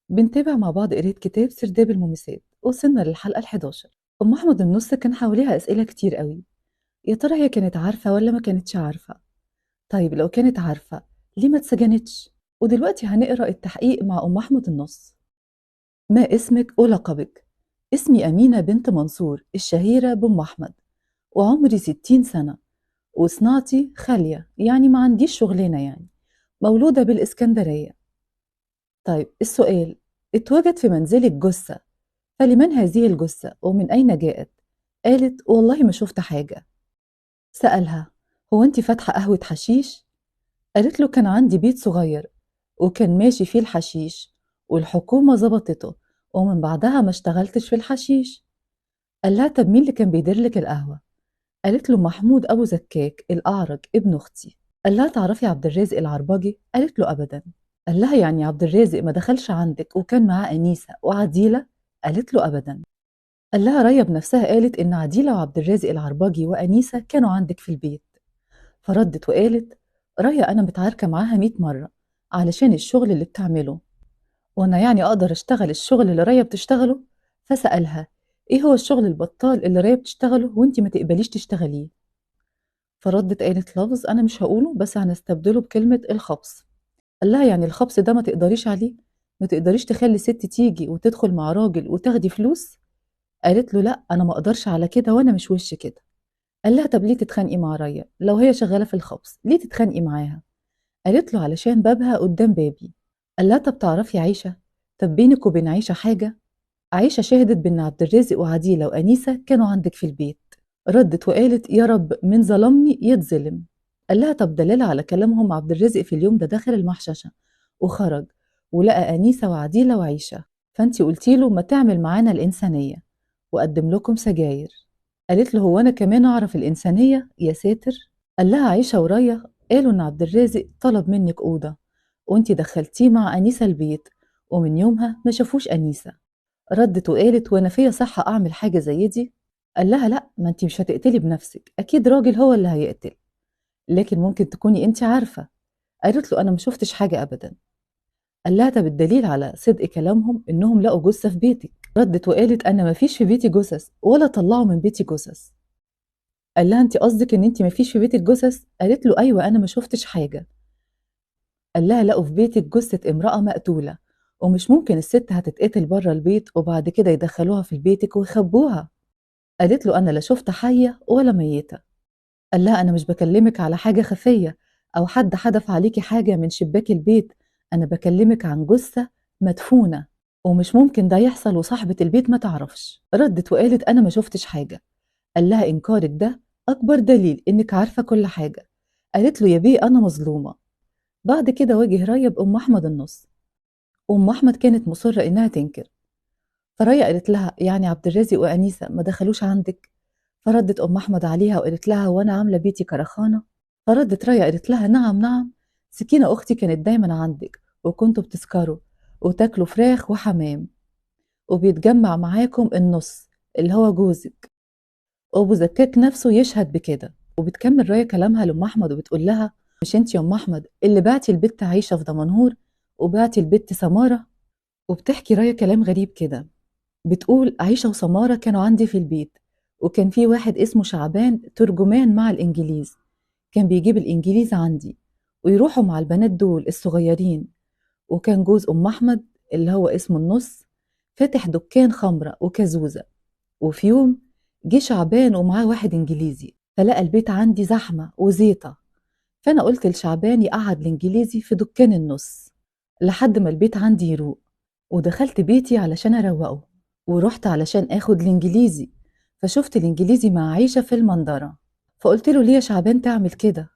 بنتابع مع بعض قراية كتاب سرداب المومسات. وصلنا للحلقة 11. أم أحمد النص كان حواليها أسئلة كتير قوي. يا ترى هي كانت عارفة ولا ما كانتش عارفة؟ طيب لو كانت عارفة ليه ما اتسجنتش؟ ودلوقتي هنقرأ التحقيق مع أم أحمد النص. ما اسمك ولقبك؟ اسمي أمينة بنت منصور الشهيرة بأم أحمد، وعمري 60 سنة، وصناعتي خالية، يعني ما عنديش شغلانة، يعني مولودة بالإسكندرية. طيب السؤال: اتوجد في منزلك جثة، فلمن هذه الجثة ومن أين جاءت؟ قالت والله ما شفت حاجة. سألها: هو أنت فاتحة قهوة حشيش؟ قالت له كان عندي بيت صغير وكان ماشي فيه الحشيش والحكومة ظبطته، ومن بعدها ما اشتغلتش في الحشيش. قال لها طب مين اللي كان بيدير لك القهوة؟ قالت له محمود أبو زكاك الأعرج ابن أختي. قال لها تعرفي عبد الرازق العرباجي؟ قالت له أبدا. قال لها يعني عبد الرازق ما دخلش عندك وكان معاه أنيسة وعديلة؟ قالت له أبدا. قال لها ريا بنفسها قالت إن عديلة وعبد الرازق العرباجي وأنيسة كانوا عندك في البيت. فردت وقالت ريا أنا متعاركة معاها 100 مرة علشان الشغل اللي بتعمله، وأنا يعني أقدر أشتغل الشغل اللي ريا بتشتغله؟ فسألها إيه هو الشغل البطال اللي ريا بتشتغله وإنتي ما تقبليش تشتغليه؟ فردت قالت لفظ أنا مش هقوله بس هنستبدله بكلمة الخبص. قال لها يعني الخبص ده ما تقدريش عليه؟ ما تقدريش تخلي ست تيجي وتدخل مع راجل وتاخدي فلوس؟ قالت له لا أنا ما أقدرش على كده وأنا مش وش كده. قال لها طب ليه تتخانقي مع ريا لو هي شغالة في الخبص؟ ليه تتخانقي معاها؟ قالت له علشان بابها قدام بابي. قال لها طب تعرفي عيشة؟ طب بينك وبين عيشة حاجة؟ عيشة شهدت بأن عبد الرازق وعديلة وأنيسة كانوا عندك في البيت. ردت وقالت يا رب من ظلمني يتظلم. قال لها طب دلالة على كلامهم عبد الرازق في اليوم ده دخل المحششة وخرج ولقى أنيسة وعديلة وعيشة، فأنتي قلتي له ما تعمل معانا الإنسانية وقدم لكم سجاير. قالت له هو أنا كمان أعرف الإنسانية يا ساتر؟ قال لها عيشة ورايا قالوا إن عبد الرازق طلب منك أوضة وأنتي دخلتيه مع أنيسة البيت، ومن يومها ما شافوش أنيسة. ردت وقالت وأنا فيا صحة أعمل حاجة زي دي؟ قال لها لا ما أنتي مش هتقتلي بنفسك، أكيد راجل هو اللي هيقتل، لكن ممكن تكوني أنتي عارفة. قالت له أنا ما شفتش حاجة أبدا. قال لها طب الدليل على صدق كلامهم إنهم لقوا جثة في بيتك. ردت وقالت أنا ما فيش في بيتي جثث ولا طلعوا من بيتي جثث. قال لها أنت قصدك إن أنت ما فيش في بيتك جثث؟ قالت له أيوة أنا ما شفتش حاجة. قال لها لقوا في بيتك جثة امرأة مقتولة، ومش ممكن الست هتتقتل بره البيت وبعد كده يدخلوها في بيتك ويخبوها. قالت له أنا لا شفت حية ولا ميتة. قال لها أنا مش بكلمك على حاجة خفية أو حد حدف عليكي حاجة من شباك البيت، أنا بكلمك عن جثة مدفونة ومش ممكن ده يحصل وصاحبة البيت ما تعرفش. ردت وقالت أنا ما شفتش حاجة. قال لها إنكارك ده أكبر دليل إنك عارفة كل حاجة. قالت له يا بيه أنا مظلومة. بعد كده واجه ريا بأم أحمد النص. أم أحمد كانت مصرة إنها تنكر. فريا قالت لها يعني عبد الرازق وأنيسة ما دخلوش عندك؟ فردت أم أحمد عليها وقالت لها وأنا عاملة بيتي كرخانة؟ فردت ريا قالت لها نعم نعم، سكينة أختي كانت دايما عندك وكنتوا بتسكروا وتاكلوا فراخ وحمام وبيتجمع معاكم النص اللي هو جوزك، وأبو زكاك نفسه يشهد بكده. وبتكمل ريا كلامها لأم أحمد وبتقول لها مش انت يا أم أحمد اللي بعتي البت عايشة في دمنهور وبعتي البت سمارة؟ وبتحكي ريا كلام غريب كده، بتقول عيشة وسمارة كانوا عندي في البيت، وكان في واحد اسمه شعبان ترجمان مع الإنجليز، كان بيجيب الإنجليز عندي ويروحوا مع البنات دول الصغيرين، وكان جوز أم أحمد اللي هو اسمه النص فاتح دكان خمرة وكازوزة. وفي يوم جه شعبان ومعاه واحد إنجليزي، فلقى البيت عندي زحمة وزيطة، فأنا قلت لشعبان يقعد الإنجليزي في دكان النص لحد ما البيت عندي يروق، ودخلت بيتي علشان أروقه، ورحت علشان آخد الإنجليزي، فشفت الإنجليزي مع عيشة في المنظرة، فقلت له ليه يا شعبان تعمل كده؟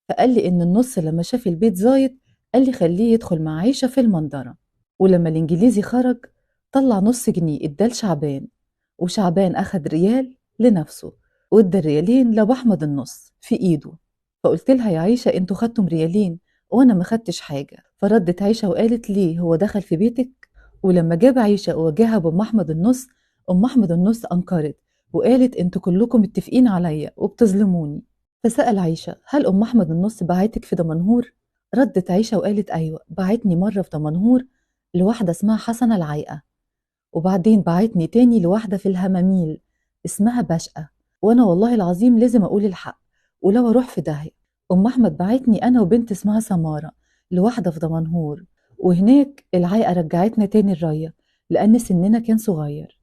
فقال لي إن النص لما شاف البيت زايد قال لي خليه يدخل مع عيشة في المنظرة. ولما الإنجليزي خرج طلع نص جنيه اداه لشعبان، وشعبان أخد ريال لنفسه وادى الريالين لأبو أحمد النص في إيده. فقلت لها يا عيشة انتوا خدتم ريالين وأنا ما خدتش حاجة. فردت عيشة وقالت ليه هو دخل في بيتك؟ ولما جاب عيشة وواجهها بأم أحمد النص، أم أحمد النص أنكرت وقالت انتوا كلكم متفقين عليا وبتظلموني. فسأل عيشة هل أم أحمد النص بعتك في دمنهور؟ ردت عيشة وقالت أيوة بعتني مرة في دمنهور لواحدة اسمها حسنة العايقة، وبعدين بعتني تاني لواحدة في الهماميل اسمها بشقة، وأنا والله العظيم لازم أقول الحق ولو أروح في داهية. أم أحمد بعتني أنا وبنت اسمها سمارة لواحدة في دمنهور، وهناك العايقة رجعتنا تاني الرية لأن سننا كان صغير.